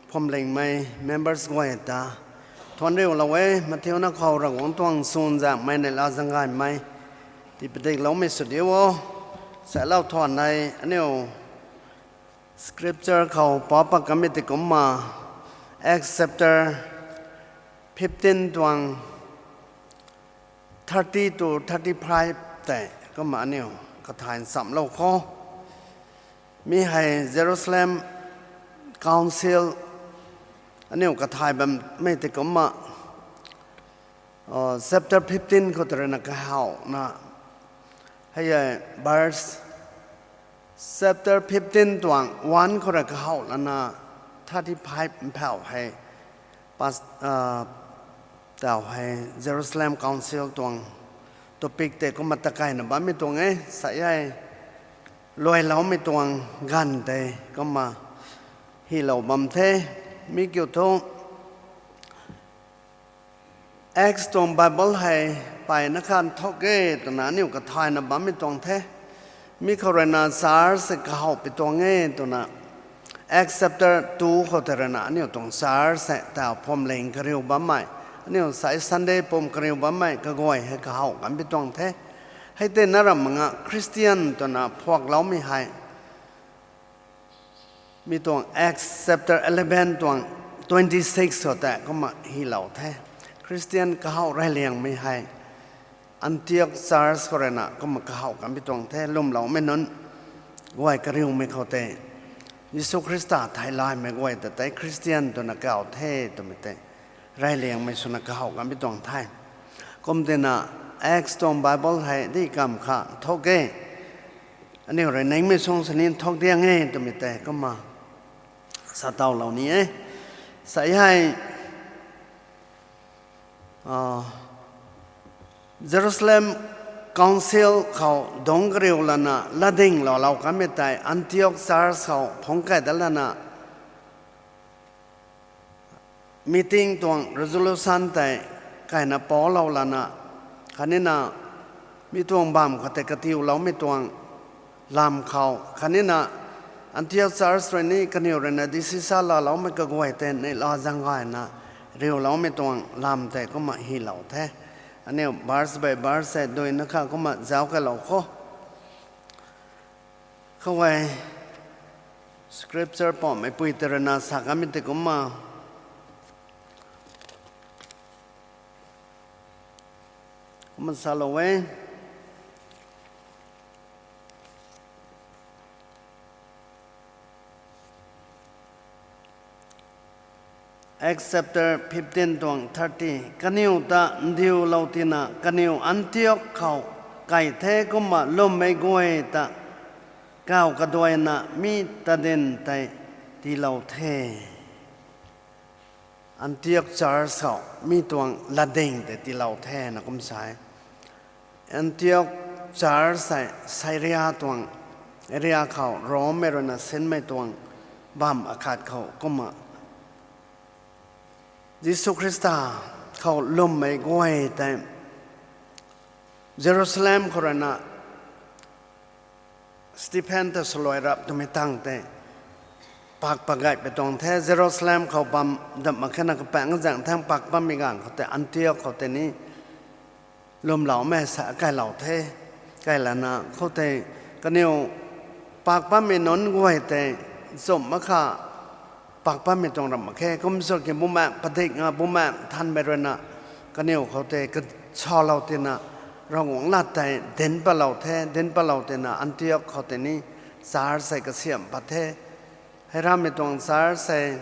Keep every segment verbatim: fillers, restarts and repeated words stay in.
Phuamlingmei members guay ta thuanc riulou e. Mathiuna khou Ravguangc tuang swn zaengmei neihla zaeng gaymei tii padikloumei sw diu o. Salou thuan hei aniu scripture khou pa pat kamei tei kumna Acts chapter fifteen tuang thirty to thirty-five tei kumna aniu kathay nchamlou kho. Mi hei Jerusalem Council aniu kathay bammei tei kumna chapter fifteen khou tei ruina kahawna, hei e, verse, chapter fifteen tuang one khou rui kahaw lana thirty-five mphau hei, pas, tau hei Jerusalem Council tuang topic tei kumna takaina bammei tuang e. Sa hei luailoumei tuang ganv tei kumna hylou bam the. Mi kiu thu Acts tuang Bible hei peyna khan thuk e twna aniu kathayna bammei tuang the. Mi khou ruina church hei kahawpui tuang e twna Acts chapter two khou tei ruina aniu tuang church hei tau phuamling kariu bammei, aniu sa Sunday pum kariu bammei kaguay hei kahaw kanpui tuang the. Hei tei na ram nga Christian twna phuakloumei hei mi tuang Acts chapter eleven tuang twenty-six khou tei kumna hylou the. Christian kahaw reyliangmei hei Antioch church khou ruina kumna kahaw kanpui tuang the. Lwmloumei nunc guay kariumei khou tei Jisu Khrista theilaymei guay ta tei Christian twna kaw the twmei tei reyliangmei swna kahaw kanpui tuang the. Kum tina Acts tuang Bible hei di kam kha thuk e, aniu rui ningmei sung sini thuk diang e twmei tei kumna sa tawlou ni e. Sa hei Jerusalem Council khou dungc kariu lana latdingloulou kanmei tei Antioch church khou phungc kai dat lana meeting tuang resolution tei kaina palou lana, khatnina mi tuang bamv khou tei katiuloumei tuang lam khou khatnina Antioch church rui ni kaniw ruina decision laaloumei kaguay tei neihla zaeng gayna riuloumei tuang lam tei kumna hylou the. Aniu verse by verse hei duina kha kumna zauc kailou kho. Khou e, scripture pammeipui tei ruina sa kanmei tei kumna kumna salou e. Acts chapter fifteen tuang thirty. Kaniw ta ndiulou tina kaniw Antioch khou kai the kumna lwmmei guay ta kaw kaduaina mi tadin tei tiilou the. Antioch church khou mi tuang latding tei tiilou the na kum sa e. Antioch church hei Syria tuang area khou Rommei ruina sinmei tuang bamv akhat khou kumna Jisu Khrista khou lwmmei guay tei Jerusalem khou ruina Stephen ta swluai rap twmei tang tei pak pat gay pui tuang the. Jerusalem khou bam dam mak khena kapaeng zaeng thang pak bammei ganv khou tei Antioch khou tei ni lwmloumei sa kailou the. Kailana khou tei kaniw pak bammei nunc guay tei nchumh makha pak bammei tuang ram mak khe. Kumsw ki Bumaengh padikna Bumaengh Nthanmei ruina kaniw khou tei kasalou tina Ravguangc lat tei dinc patlou the. Dinc patlou tina Antioch khou tei ni church hei kasiamh pat the. Hei rammei tuang church hei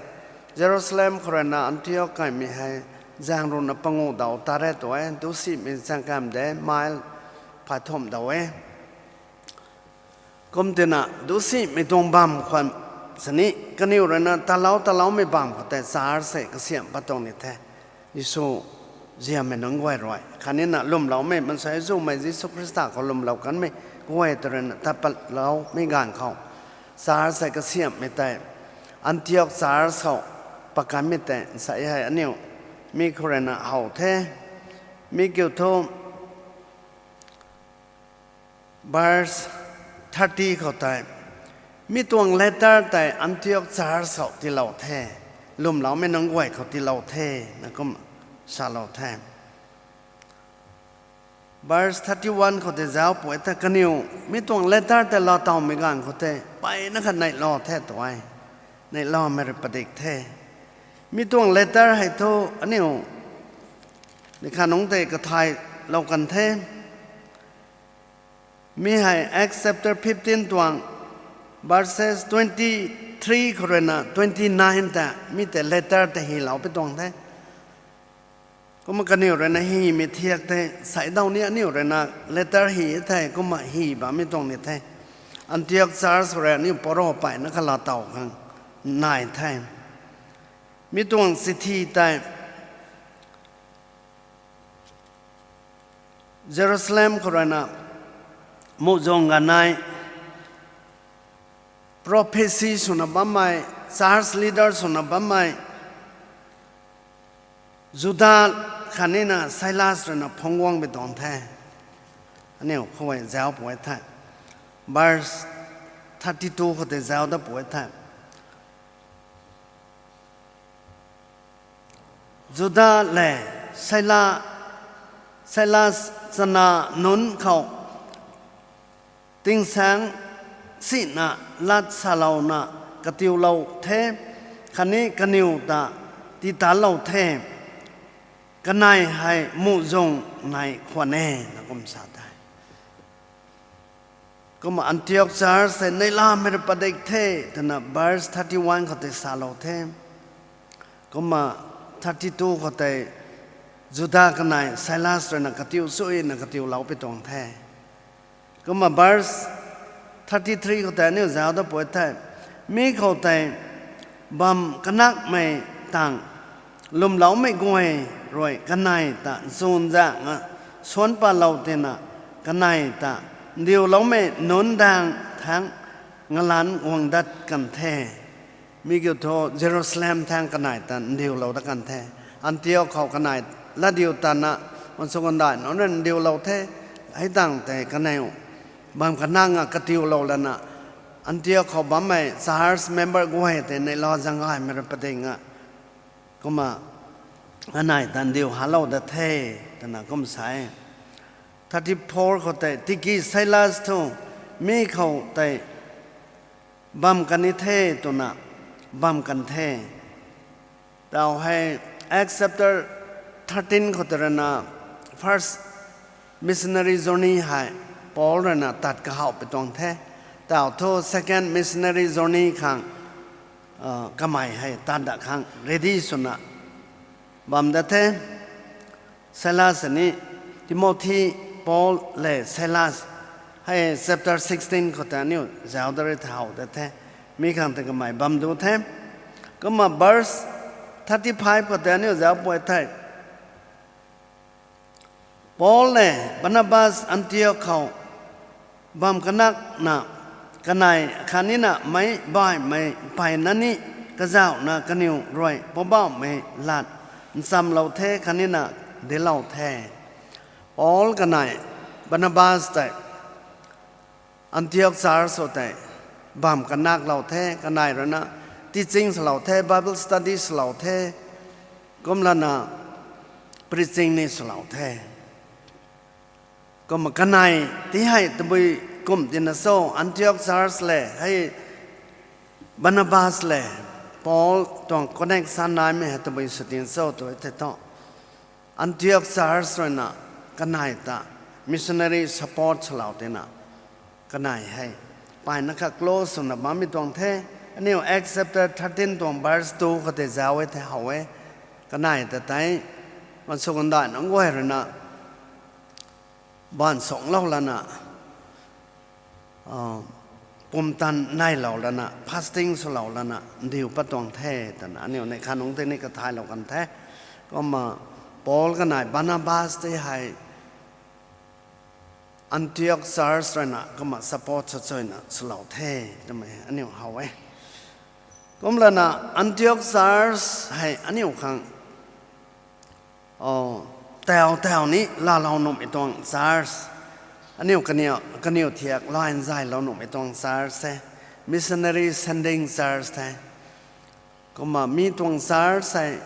Jerusalem khou ruina Antioch kaimei hei zaeng ruina panguh daw ta re tu e, dusimei zaeng kam de mile phay thumh daw e. Kum tina dusimei tuang bamv khwan sini kaniw ruina talou taloumei bamv khou tei church hei kasiamh pat tuang ni the. Jisu ziammei nunc guay rui khatnina lwmloumei maansei zumei Jisu Khrista khou lwmlou kanmei guay ta ruina tat patloumei ganv khou church hei kasiamhmei tei Antioch church khou pat kanmei tei nsei hei aniu mi khou ruina how the. Mi kiu thu verse thirty khou tei mi tuang letter tei Antioch church khou tiilou the. lwmloumei nunc guay khou tiilou the, na kum salou the. Verse thirty one khou tei zauc pui the, kaniw mi tuang letter tei laa tawmei ganv khou tei mpeyna khat neihlou the tw e. Neihloumei rui padik the. Mi tuang letter hei thu aniu ni kha nungc tei kathaylou kan the. Mi hei Acts chapter fifteen tuang verses twenty three khou ruina twenty nine ta mi tei letter tei hylou pi tuang the. Kumna kaniw ruina hymei thiak the, seidaw ni aniw ruina letter hy the, kumna hy bammei tuang ni the. Antioch church rui aniu paro mpeyna khat laa taw khang nai the. Mi tuang chithi tei Jerusalem khou ruina muhzwng ganei, prophecy swna bammei, church leader swna bammei, Juda khatnina Silas ruina phungc guang pi tuang the. Aniu khou zauc pui the. Verse thirty two khou tei zauc dat pui the. Juda le Sila, Silas chana nunc khou tingsaeng sina lat salouna katiulou the, khatni kaniw ta titanlou the, kanei hei muhzwng nei khwan e, na kum sa the. Kumna Antioch church hei neihlamei rui padik the, twna verse thirty one khou tei salou the. Kumna thirty two khou tei Juda kanei Silas ruina katiu suina katiulou pi tuang the. Kumna verse thirty three khou tei aniu zauc dat pui the. Mi khou tei bam kanakmei tang lwmloumei guay rui kanei ta nchunzangna suan patlou tina, kanei ta ndiuloumei nunc daeng thaeng ngalanc guang dat kan the. Mi kiu thu Jerusalem thaeng kanei ta ndiulou dat kan the. Antioch khou kanei latdiu tana, mansukandai nunc rui ndiulou the. Hei tang tei kanei bam kanakna katiulou lana, Antioch khou bammei church member guay tei neihlou zaeng gaymei rui padikna, kumna kanei ta ndiu halou dat the, twna kum sa e. Thirty four khou tei tiki Silas thu mi khou tei bam kan ni the twna bam kan the. Tau hei Acts chapter thirteen khou tei ruina first missionary journey hei Paul ruina tat kahowh pi tuang the. Tau thu second missionary journey khang kamei hei tat dat khang ready swna bam dat the. Silas ni Timothy, Paul le Silas hei chapter sixteen khou tei aniu zauc dat rui thau dat the. Mi khang tei kamei bam du the. Kumna verse thirty five khou tei aniu zauc pui the. Paul le Barnabas Antioch khou bam kanakna kanei khatnina meic baihmei mpeyna ni kazauhna kaniw rui Poubauhmei lat nchamlou the khatnina dinclou the. Paul kanei Barnabas tei Antioch church khou tei bam kanaklou the, kanei ruina teaching swlou the, Bible study swlou the, kumlana preaching ni swlou the. Kumna kanei ti hei tabui kum tina cho, Antioch church le hei Barnabas le Paul tuang connection naimei hei tabui sw tina cho tw thei thu, Antioch church ruina kanei ta missionary support swlou tina kanei hei mpeyna kha close swna bammei tuang the. Aniu Acts chapter thirteen tuang verse two khou tei zauc e thei how e. Kanei ta tei mansukandai nunc guay ruina baanv suanglou lana, pumtan neilou lana, fasting swlou lana ndiu pat tuang the, twna aniu neih khat nungc tei ni kathaylou kan the. Kumna Paul kanei Barnabas tei hei Antioch church ruina kumna support swchuina swlou the twmei aniu how e. Kumlana Antioch church hei aniu khang tau tau ni laalou nuhmei tuang church, aniu kaniw thiak lay nzaylou nuhmei tuang church the, missionary sending church the. Kumna mi tuang church hei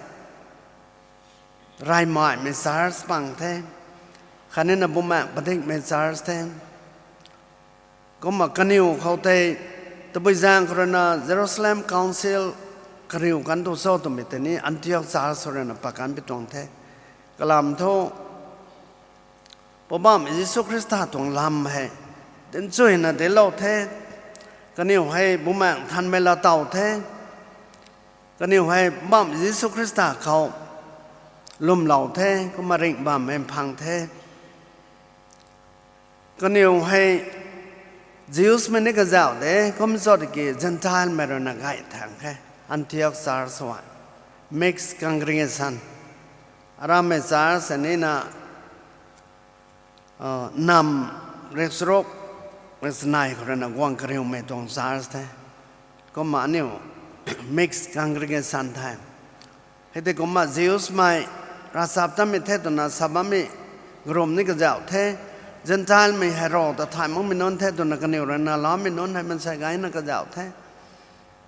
reymei church pang the. Khatni na bumaengh padikmei church the. Kumna kaniw khou tei tabui zaeng khou rui na Jerusalem Council kariu kan tu cho twmei tei ni Antioch church khou rui na pakan pi tuang the. Kalam thu Poubauhmei Jisu Khrista tuang lam hei dinchuina dinclou the. Kaniw hei Bumaengh Nthanmei laa tow the. Kaniw hei Poubauhmei Jisu Khrista khou lwmlou the, kumna ringh bammei mphang the. Kaniw hei Jews mei ni kazauh de, kum cho tiki Gentile mei rui na gay thang khe. Antioch church hei mixed congregation. Arammei church ni na nam rikcharuk rikchanei khou rui na guang kariumei tuang church the. Kumna aniu mixed congregation the. Hei tei kumna Jews mei ravchaptatmei the twna sa bammei group ni kazauh the. Gentile mei hei Rav ta thay makmei nunc the twna kaniw rui na loumei nunc hei mansei gayna kazauh the.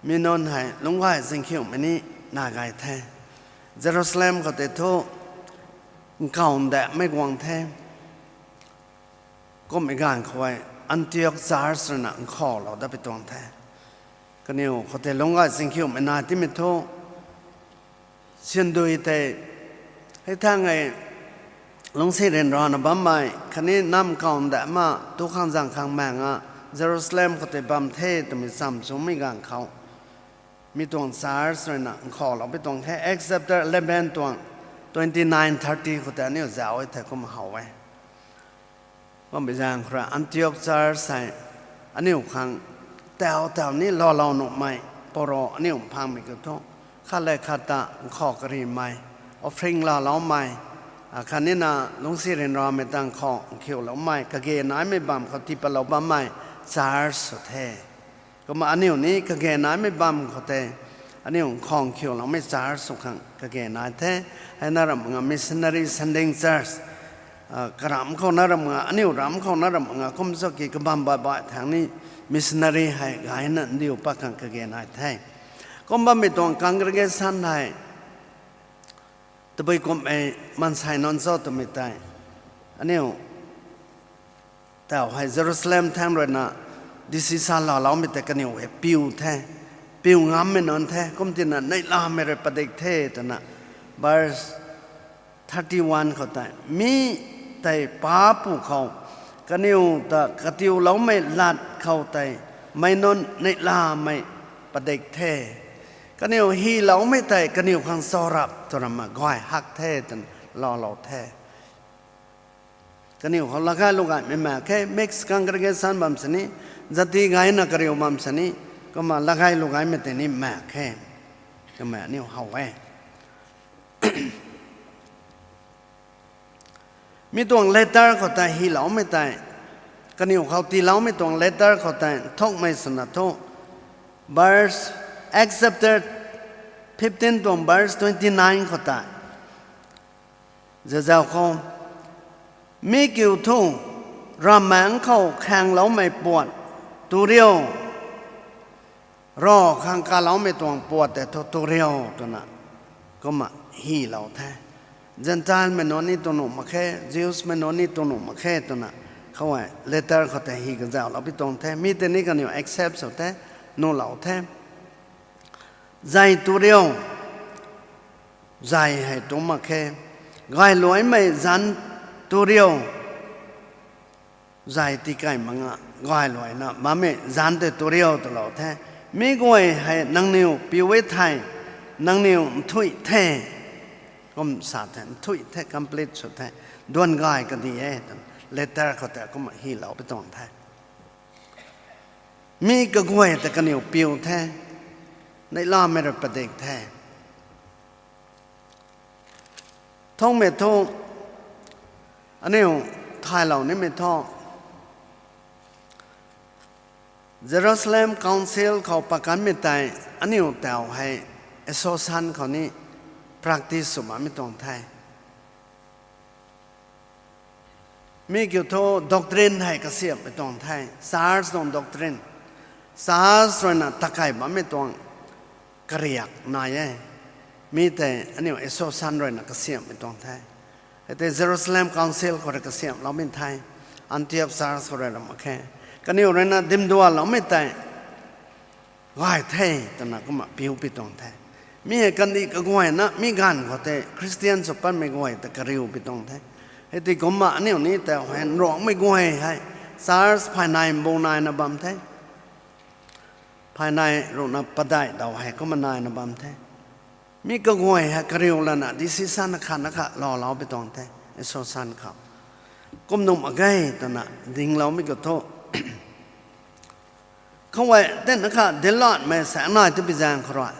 Mi nunc hei lungc gay zingkhiumei ni nai gay the. Jerusalem khou tei thu nkaw ndamei guang the. Kummei ganv khou hei Antioch church rui na nkhavlou dat pi tuang the. Kaniw khou tei lungc gay zingkhiumei nai timei thu syndui tei hei thang e lungcsi ryanrana bammei khatni nam nkaw ndamei tu khang zang khang maeng a Jerusalem khou tei bam the twmei cham chumei ganv khou mi tuang church rui na nkhavlou pi tuang the. Acts chapter eleven tuang twenty nine thirty khou tei aniu zauc e thei kum how e. Kummei zaeng khou rui Antioch church hei aniu khang tau tau ni loulou nuhmei paro aniu mphangmei kiu thu khat le khat ta nkhav karimei, offering laaloumei, khatni na lungcsi ryanramei ta nkhav nkhiuloumei, kage naimei bam khou tipatlou bammei church sw the. Kumna aniu ni kage naimei bam khou tei aniu nkhav nkhiuloumei church sw khang kage nai the. Hei na ram nga missionary sending church, karam khou na ram nga, aniu ram khou na ram nga, kum cho ki kabam baih baih thang ni missionary hei gayna ndiu pat khang kage nai the. Kum bammei tuang congregation hei tabui kum e maansei nunc cho twmei tei aniu tau hei Jerusalem thang rui na decision laaloumei tei kaniw hei piu the, piu ngammei nunc the, kumtina neihlamei rui padik the twna verse thirty one khou tei mi tei papu khou kaniw ta katiuloumei lat khou tei meic nunc neihlamei padik the. Kaniw hyloumei tei kaniw khang charap twna ma gay hak the twna loulou the. Kaniw khou lagay lu gaymei mak khe, mixed congregation bam sini, jati gayna kariu bam sini, kumna lagay lu gaymei tei ni mak khe twmei aniu how e. Mi tuang letter khou tei hyloumei tei, kaniw khou tiiloumei tuang letter khou tei nthukmei swna thu, verse, Acts chapter fifteen tuang verse twenty nine khou tei zazau khou, mi kiu thu rammaengc khou khaengloumei puat tu rio, Rav khang kaloumei tuang puat tei thu tu rio twna kumna hylou the. Gentile mei nunc ni tu nuh mak khe, Jews mei nunc ni tu nuh mak khe twna khou e letter khou tei hy kazauhlou pi tuang the. Mi tei ni kaniw accept sw the, nuhlou the. Zay tu rio, zay hei tu mak khe. Gayluaimei zanc tu rio, zay tikei mak nga, gayluaina bammei zanc tei tu rio twlou the. Mi guay hei nangniw piu e thei, nangniw nthuih the, kum sa the, nthuih the, complete sw the, duan gay kadi e twna letter khou tei kumna hylou pi tuang the. Mi kaguay ta kaniw piu the, neihlamei rui padik the. Thangmei thu, aniu thaylou nimei thu, Jerusalem Council khou pakanmei tei aniu tau hei association khou ni practice sw makmei tuang the. Mi kiu thu doctrine hei kasiammei tuang the, church tuang doctrine. Church ruina takei bammei tuang kariak nai e. Mi tei aniu Association ruina kasiamhmei tuang the. Hei tei Jerusalem Council khou rui kasiamhloumei the. Antioch Church khou rui ram mak khe. Kaniw ruina dimdualoumei tei gay the twna kumna piu pi tuang the. Mi hei kandih kaguayna mi ganv khou tei Christian sw patmei guay ta kariu pi tuang the. Hei tei kumna aniu ni tei hei nruangmei guay hei church phaynei mbu naina bam the. Phaynei ruhna padeih daw hei kumna naina bam the. Mi kaguay hei kariu lana decision khat na khat laalou pi tuang the, Association khou. Kum nuh mak ge twna dingloumei kiu thu. Khou e, tei na kha dinclatmei sa nai tu pi zaeng khou rui.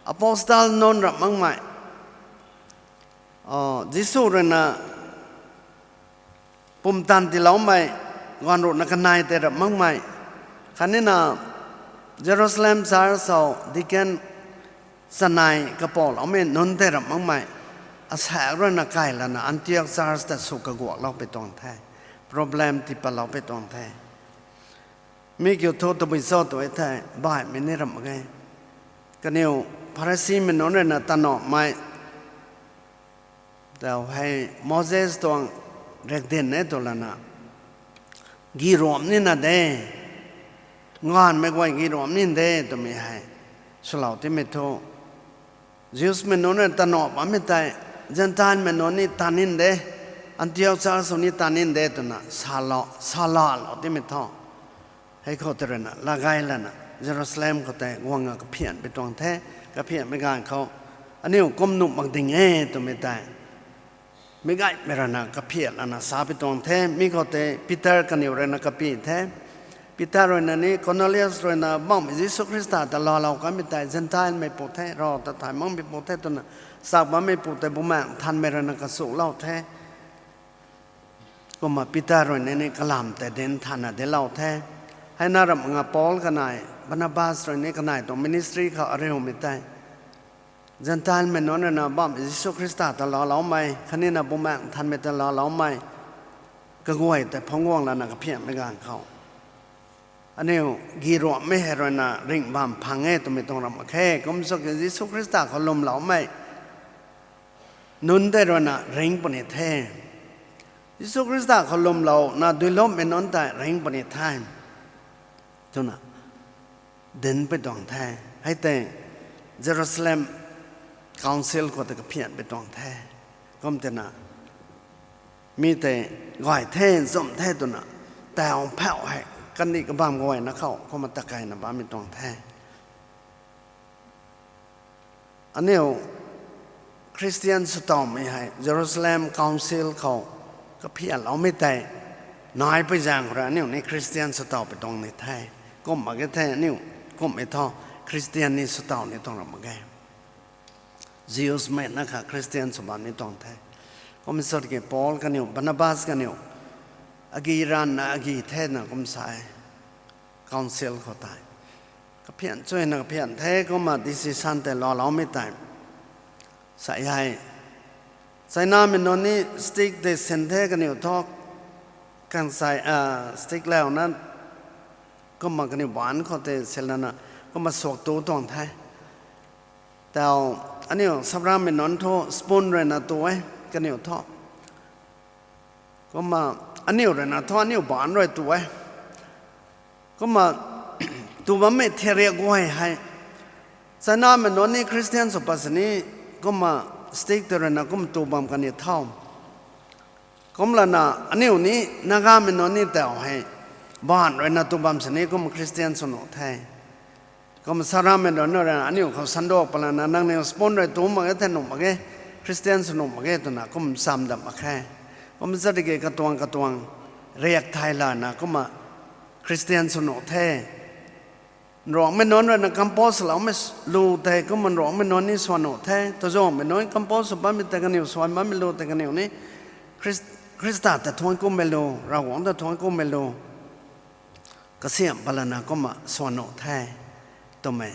Apostle nunc ram makmei. Jisu ruina pumtan tiiloumei, ganv ruhna kanei tei ram makmei. Khatnina Jerusalem Church khou deacon chanei kapouloumei nunc tei ram makmei. Asaekc ruina kai lana Antioch Church ta sw kaguaklou pi tuang the. Problem tiipatlou pi tuang the. Mi kiu thu tabui cho tu e thei, baihmei ni ram mak ge. Kaniw Pharisimei nunc ruina tanamei tau hei Moses tuang riakdanv e tw lana, giruamc nina de, nganvmei guay giruamc ni de twmei hei swlou timei thu, Jewsmei nunc ruina tanamei tei, Gentilemei nunc ni tan ni de, Antioch Church sw ni tan ni de twna sala, salalou timei thu. Hei khou tei ruina lagay lana Jerusalem khou tei guang a kaphian pi tuang the, kaphianmei ganv khou, aniu kum nuh mak ding e twmei tei mi gaymei ruina kaphian lana sa pi tuang the. Mi khou tei Peter kaniw ruina kapy the. Peter ruina ni Cornelius ruina bammei Jisu Khrista ta laalou kanmei tei, Gentilemei pu the, rav ta thay makmei pu the twna sak bammei pu tei Bumaengh Nthanmei ruina kachuklou the. Kumna Peter ruina ni kalam tei dinc thana dinclou the. Heina ram nga Paul kanei, Barnabas rui ni kanei tuang ministry khou ariumei tei, Gentilemei nunc ruina bam Jisu Khrista ta laaloumei khatnina Bumaengh Nthanmei ta laaloumei kaguay tei phungc guang lana kaphianmei ganv khou, aniu giruamhmei hei ruina ringh bam phang e twmei tuang ram mak khe. Kum sw ki Jisu Khrista khou lwmloumei nunc tei ruina ringc puni the. Jisu Khrista khou lwmlouna duilummei nunc tei ringc puni the twna dinc pi tuang the. Hei tei Jerusalem Council khou tei kaphian pi tuang the. Kum tina mi tei gay the, nchumh the twna tau phauh hei kandih kabamv guayna khou kumna takeyna bammei tuang the. Aniu Khristian swtawmei hei Jerusalem Council khou kaphianloumei tei nai pui zaeng khou rui aniu ni Khristian swtaw pi tuang ni the. Kum mak ge the aniu, kummei thu Khristian ni swtaw ni tuang ram mak ge. Jews mei na kha Khristian sw bam ni tuang the. Kum sw ki Paul kaniw, Barnabas kaniw agi ranvna agi thena kum sa e. Council khou tei kaphian chuyna kaphian the, kumna decision tei laaloumei tei sa hei, Chinamei nunc ni stick tei sin the kaniw thu, kangsei, stick launa, kumna kaniw baanc khou tei silana kumna suak tu tuang the. Tau, aniu Samramei nunc thu spoon ruina tu e, kaniw thu. Kumna aniu ruina thu aniu baanc rui tu e. Kumna tu bammei theriak guay hei Chinamei nunc ni Khristian sw pat sini, kumna stick tei ruina kum tu bam kani tho. Kum lana aniu ni Nagamei nunc ni tau hei baanc ruina tu bam sini kum Khristian sw nuh the. Kum Samramei nunc ruina aniu khou sandok palana nangniw spoon rui tu mak ge the nuh mak ge, Khristian sw nuh mak ge twna kum cham dam mak khe. Kum zat ki katuang katuang riak thay lana kumna Khristian sw nuh the. Nruanghmei nunc ruina compose loumei lu tei kumna nruanghmei nunc ni swan nuh the. Tazuanghmei nunc compose sw bammei tei kaniw swan bammei lu tei kaniw ni Khrista ta thuanc kummei lu, Ravguangc ta thuanc kummei lu kasiamh palana kumna swan nuh the twmei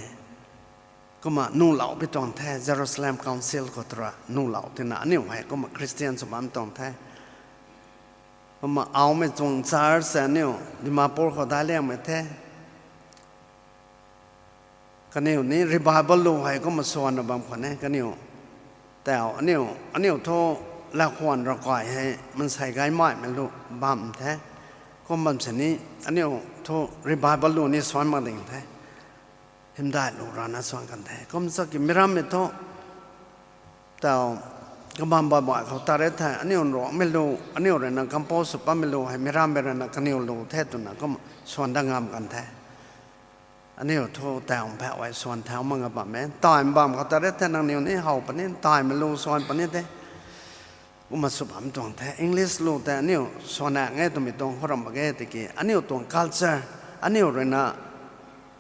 kumna nuhlou pi tuang the. Jerusalem Council khou tura nuhlou tina aniu hei kumna Khristian sw bam tuang the. Kumna aumei tuang church se aniu Dimapur khou daic liangmei the. Kaniw ni revival lu hei kumna swanna bam khwan e, kaniw. Tau, aniu, aniu thu lakhwan ravkai hei mansei gaymaimei lu bam the. Kum bam sini, aniu thu revival lu ni swan mak ding the. Hymdaih lu rana swan kan the. Kum sa ki mi rammei thu, tau, kabam babai khou ta re the, aniu nruangmei lu, aniu ruina compose sw patmei lu hei mi rammei ruina kaniw lu the twna kum swan dat ngam kan the. Aniu thu tau phauh e swan thau mak nga bam e. Taimei bam khou ta re the, nangniw ni how puni, taimei lu swan puni the. Kumna sw bam tuang the. English lu tei aniu swan e twmei tuang khou ram mak ge tiki, aniu tuang culture, aniu ruina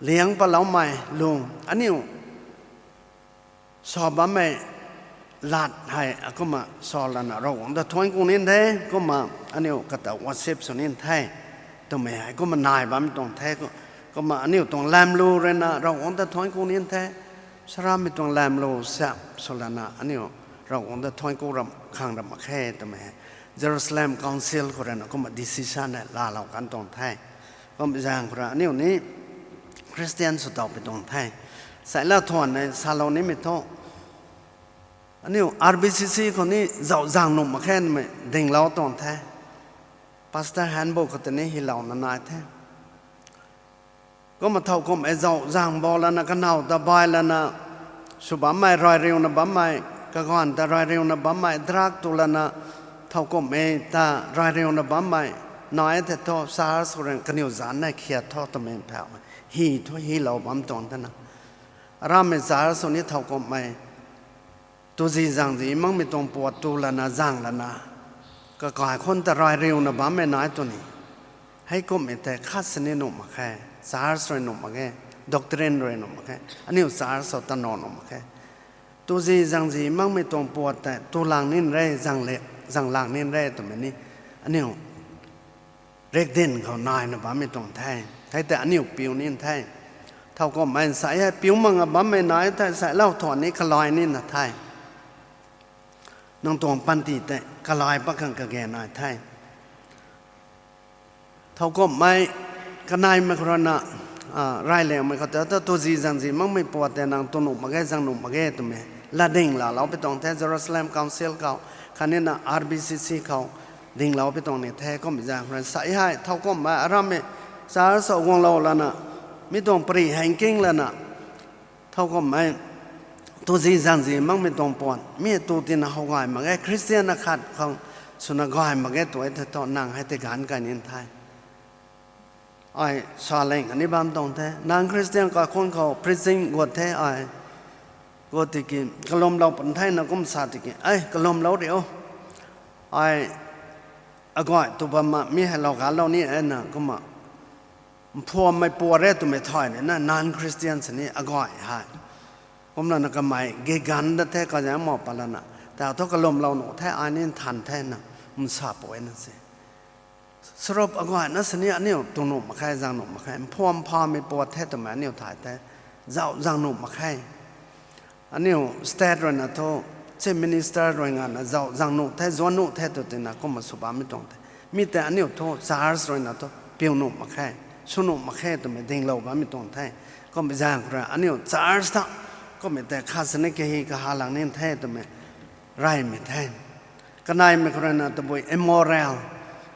liang patloumei lu, aniu sa bammei lat hei, a, kumna sa lana Ravguangc ta thuanc ku nin the, kumna aniu kata worship sw nin the, twmei hei kumna nai bam tuang the. Kumna aniu tuang lam lu ruina Ravguangc ta thuanc ku nin the, sarammei tuang lam lu sap sw lana aniu Ravguangc ta thuanc ku ram khang ram mak khe twmei hei Jerusalem Council khou ruina kumna decision hei laalou kan tuang the. Kum zaeng khou rui aniu ni Christian sw tau pi tuang the. Saila thuan e salou nimei thu, aniu R B C C khou ni zauh zang nuh mak khe twmei dinglou tuang the. Pastor Hanbo khou tei ni hylouna nai the. Kumna thowkumhmei zauh zang bou lana, kanow ta bai lana, sw bammei, rui riuna bammei, kaganv ta rui riuna bammei, drug tu lana, thowkumhmei ta rui riuna bammei nai the thu, church khou rui kaniw zanc na khiat thu twmei phauh, hy thu hylou bam tuang thena. Arammei church sw ni thowkumhmei tuzi zangzi makmei tuang puat tu lana zang lana, kakai khun ta rui riuna bammei nai tu ni. Heikumhmei tei khat sini nuh mak khe, church rui nuh mak ge, doctrine rui nuh mak khe, aniu church sw ta nuh nuh mak khe. Tuzi zangzi makmei tuang puat tei tu lang nin re, zang le, zang lang nin re twmei ni aniu rikdin khou naina bammei tuang the. Hei tei aniu piu nin the. Thowkumhmei sa hei piu mak nga bammei nai thei, sailou thuan ni kalai nina the. Nang tuang panty tei kalai pat khang kage nai the. Thowkumhmei kaneimei khou ruina, a, reyliangmei khou ta, ta tuzi zangzi makmei puat tei nang tu nuh mak ge, zang nuh mak ge twmei latding laalou pi tuang the, Jerusalem Council khou, khatnina R B C C khou dinglou pi tuang ni the. Kummei zaeng khou rui sa hei thowkumhmei arammei church sw guanglou lana, mi tuang pari hei nking lana, thowkumhmei tuzi zangzi makmei tuang puat mi tu tina how gay mak ge, Christian akhat khang swna gay mak ge tu e the thu, nang hei tei ganv kai nin the. Ai sa leng kani bam tuang the, non-Christian kaikhun khou preaching guat the ai. Guat tiki kalwmlou pun thena kum sa tiki, ai kalwmlou ri o. Ai agay tu bam ma mi hei lou galou ni e na kumna, mphuammei puat re twmei thay ni na non-Christian sini agay hei. Kumlana kamei ge ganv dat the, kazaeng mau pat lana, ta thu kalwmlou nuh the, ai ni nthan the na, msa pui na se. Sarup agayna sini aniu tu nuh mak khe, zang nuh mak khe, mphuam phamei puat the twmei aniu thay the, zauh zang nuh mak khe. Aniu state ruina thu, chief minister rui ngana zauh zang nuh the, zuan nuh the tw tina kumna sw bammei tuang the. Mi tei aniu thu church ruina thu piu nuh mak khe, sw nuh mak khe twmei dinglou bammei tuang the. Kummei zaeng khou rui aniu church ta, kummei tei khat sini kahi kaha lang nin the twmei reymei the. Kaneimei khou ruina tabui immoral,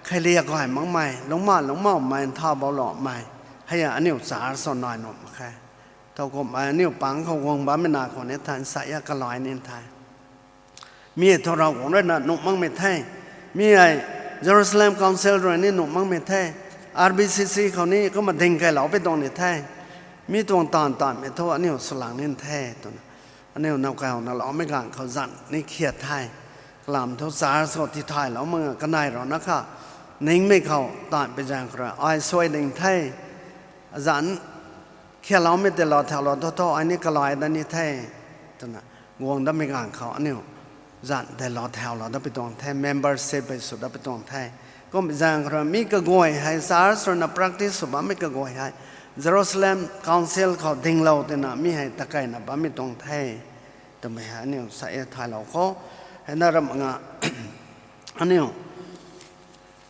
kheiliak gay makmei, lungcma lungcmaumei, ntha bouloumei, hei aniu church sw nai nuh mak khe. Thowkumhmei aniu pang khou guang bammei na khou ni than sa a kalai nin the. Mi hei thu Ravguangc ruina nuh makmei the. Mi hei Jerusalem Council rui ni nuh makmei the. R B C C khou ni kumna ding kailou pi tuang ni the. Mi tuang taanv taanvmei thu aniu sw lang nin the twna, aniu nowkauna loumei ganv khou zanc ni khiat the. Kalam thu church khou tithaylou mak nga kanei rana kha, ningmei khou taanv pi zaeng khou rui ai suai ding the. Zanc khiatloumei tei lou thaulou thu thu ai ni kalai dat ni the twna, guang datmei ganv khou aniu zanc tei lou thaulou dat pi tuang the, membership hei sw dat pi tuang the. Kummei zaeng khou rui mi kaguay hei church ruina practice sw bammei kaguay hei Jerusalem Council khou dinglou tina mi hei takeina bammei tuang the twmei hei aniu sa e thaylou khou. Hei na ram nga aniu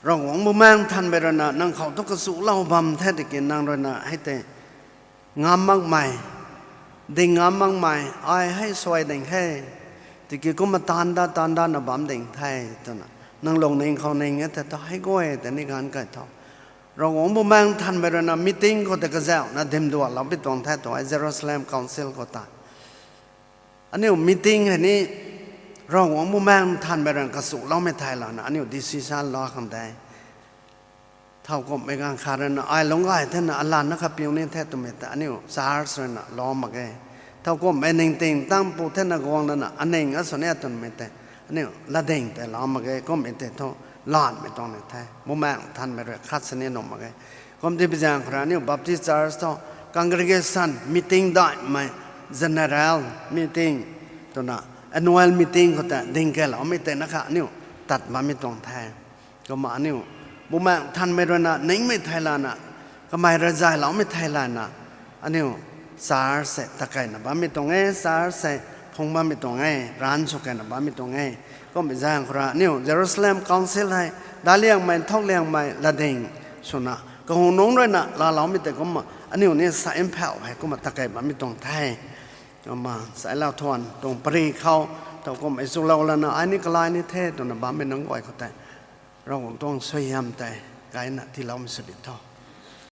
Ravguangc Bumaengh Nthanmei ruina nang khou thu kachulou bam the tiki nang ruina hei tei ngam makmei, ding ngam makmei, ai hei suai ding he, tiki kumna taanv dat taanv datna bam ding the, twna nang lungning khou ning e the thu hei guay tei ni ganv kai tho. Ravguangc Bumaengh Nthanmei ruina meeting khou tei kazauhna dimdualou pi tuang the tu e Jerusalem Council khou ta. Aniu meeting hei ni Ravguangc Bumaengh Nthanmei ruina kachuloumei thei lana aniu decision lou khang de. Thowkumhmei ganv khat ruina ai lungc gay thena alanna kha piu ni the twmei tei aniu church ruina lou mak ge. Thowkumhmei ningting tangpu thena guang lana aning asw ni twmei tei aniu latding tei lou mak ge. Kummei tei thu lanmei tuang ni the. Bumaengh Nthanmei rui khat sini nuh mak ge. Kum ti pi zaeng khou rui aniu Baptist Church thu congregation meeting daihmei, general meeting twna annual meeting khou tei dingkeyloumei tei na kha aniu tat bammei tuang the. Kumna aniu Bumaengh Nthanmei ruina ningmei thei lana, kamei rui zayloumei thei lana, aniu church se takeyna bammei tuang e, church se phung bammei tuang e, run sw keyna bammei tuang e. Kummei zaeng khou rui aniu Jerusalem Council hei daic liangmei, nthuk liangmei latding swna kahunungc ruina laaloumei tei kumna aniu ni sa mphauh hei kumna takey bammei tuang the. Kumna sailou thuan tuang pary khou, thowkumhmei chulou lana ai ni kalai ni the twna bammei nunc guay khou tei Ravguangc tuang suaihiam tei kaina tiiloumei sw di tho.